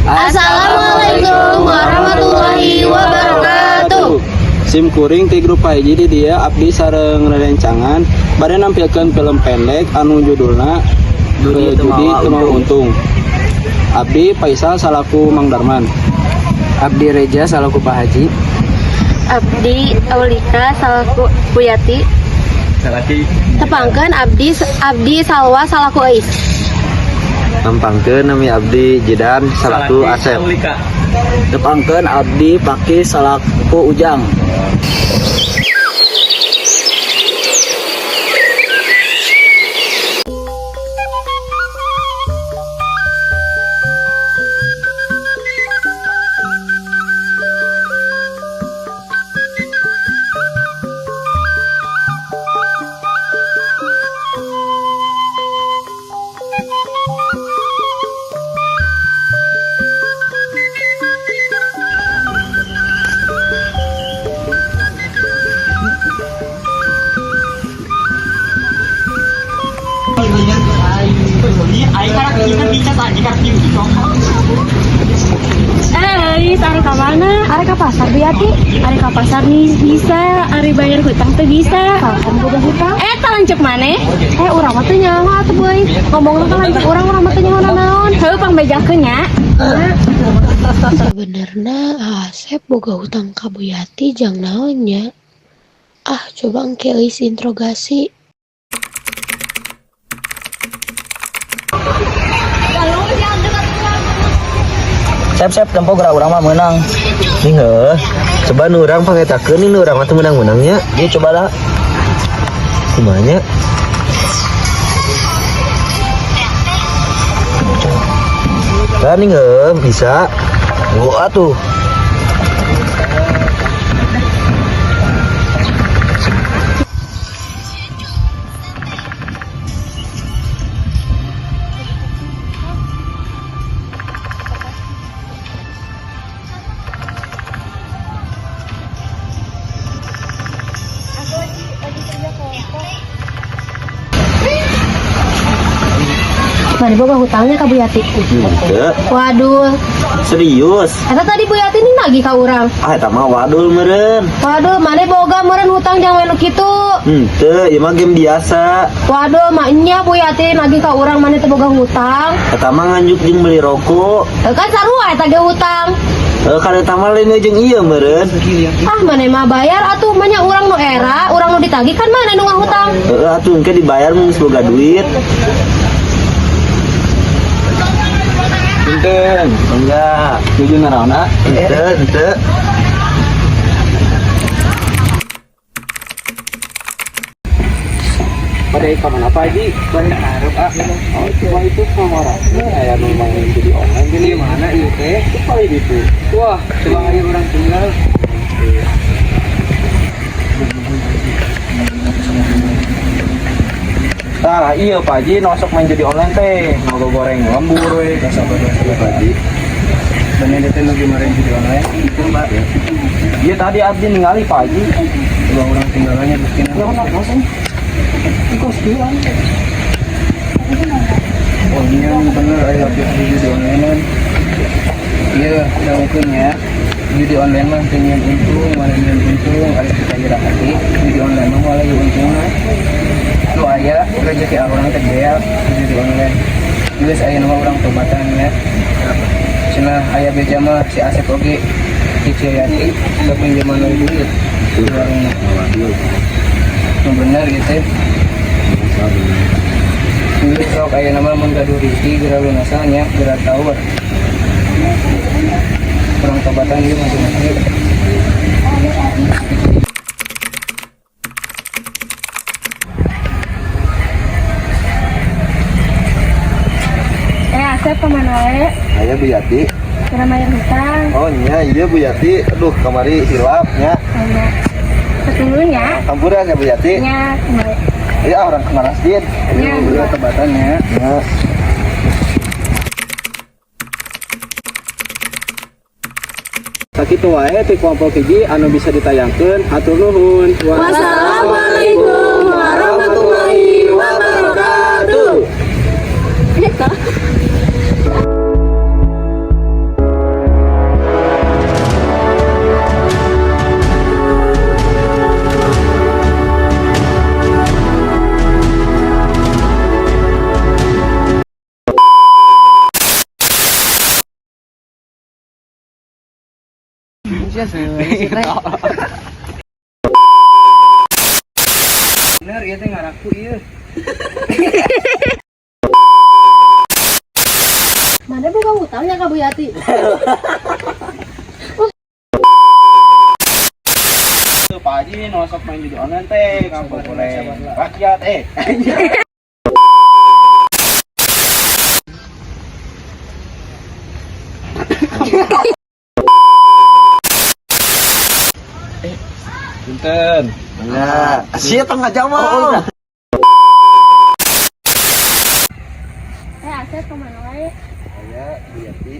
Assalamualaikum warahmatullahi wabarakatuh. Sim kuring ti grup hiji, di dieu abdi sareng rerencangan bade nampilkeun film pendek anu judulna Judi Judi Teu Teu Mawa Untung. Abdi Faisal salaku Mang Darman. Abdi Reja salaku Pak Haji. Abdi Aulika salaku Puyati. Tepangkeun abdi Salwa salaku Eis. Tepangkeun, nami abdi Jidan salaku Asep. Tepangkeun, abdi Paki salaku Ujang. Eh, arek ka mana? Arek ka pasar, Biati. Arek ka pasar nih bisa, arek bayar hutang tuh bisa. Kapan boga hutang? Eh, lanceuk maneh? Eh, urang mah teu nyaho atuh, boy. Ngomongna ka lanceuk urang, urang mah teu nyaho naon. Heuh, pangbejakeun nya. Sebenarnya Asep boga hutang ka Bu Yati jang naon nya? Ah, coba engke Eis interogasi. Sep, Sep, tempo geura, urang mah meunang. Nih heuh. Coba nu urang pangetakeun, ini nu urang mah teu meunang-meunangnya. Dia coba lah. Kumaha nya? Lah nih heuh, bisa. Gua tuh. Mana boga hutangnya ka Bu Yati? Henteu. Waduh, Serius. eta tadi Bu Yati nih nagih ka urang. Ah, eta mah wadul meureun. Waduh, mana boga meureun hutang jangan nu kitu. Henteu, ieu mah game biasa. Waduh, maknya Bu Yati nagih ka urang mana teu boga hutang. Eta mah nganjuk jeung beli rokok. Eh, kan sarua eta ge hutang. Eh, kan eta mah lain jeung ieu meureun. Ah, mana mah bayar atuh, manya urang nu era, urang nu ditagih kan mana nu ngahutang. Heeh, atuh engke dibayar mun geus boga duit. Punten, Enggak. Nuju naraona? Henteu, henteu. Pada ka mana, Pak Haji? Bade hareup, ah. Oh, cuma itu sama orang. Aya nu main judi online gini. Mana ieu teh? Itu paling itu. Wah, coba ayo urang tinggal. Tah, iya Pak Haji, nu sok main judi online teh, nu goreng lembur we. Sabar, sabar, Pak Haji. Bener itu nu kemarin judi online? Itu, Pak. Iya, tadi abdi ningali, Pak Haji. Coba urang tinggalannya buktina. Ya kan langsung. Iku sekian. Oh iya nih, bener aya lagi judi online. Iya, dangukeun ya. Judi online mah teu nyieun untung, mana nyieun untung, ari kita gerak hati. Judi online mah moal aya untungna. Nu aya rezeki urang teh beak judi online. Geus, aya mah urang tobatan ya. Cenah aya beja mah si Asep oge si Ciyati pinjaman we duit di warungna. Nu bener gitu. Geus, sok aya nama mun gaduh rezeki geura lunasan nya, geura taur. Urang tobatan ieu masing-masing. Eh, Asep, kemana wae? Aya, Bu Yati. Kira bayar hutang. Oh nya, iya Bu Yati. Aduh, kamari hilap nya. Nya. Ketulunya. Hampura ya, Bu Yati. Nya, kemana? Iya, urang ke masjid. Nya. Geura tobatan ya. Ya. Sakitu wae ti kelompok hiji anu bisa ditayangkeun. Hatur nuhun. Wassalamualaikum warahmatullahi wabarakatuh. Eta. Sia sih teh. Bener ieu teh ngaraku ieu. Mana boga hutangnya ka Bu Yati? Tuh, Pak Haji nu sok main judi online teh, ngaboleh rakyat eh. Punten. Enggak. Sia tengah jamal. Eh, Asep kemana wae? Aya Bu Yati.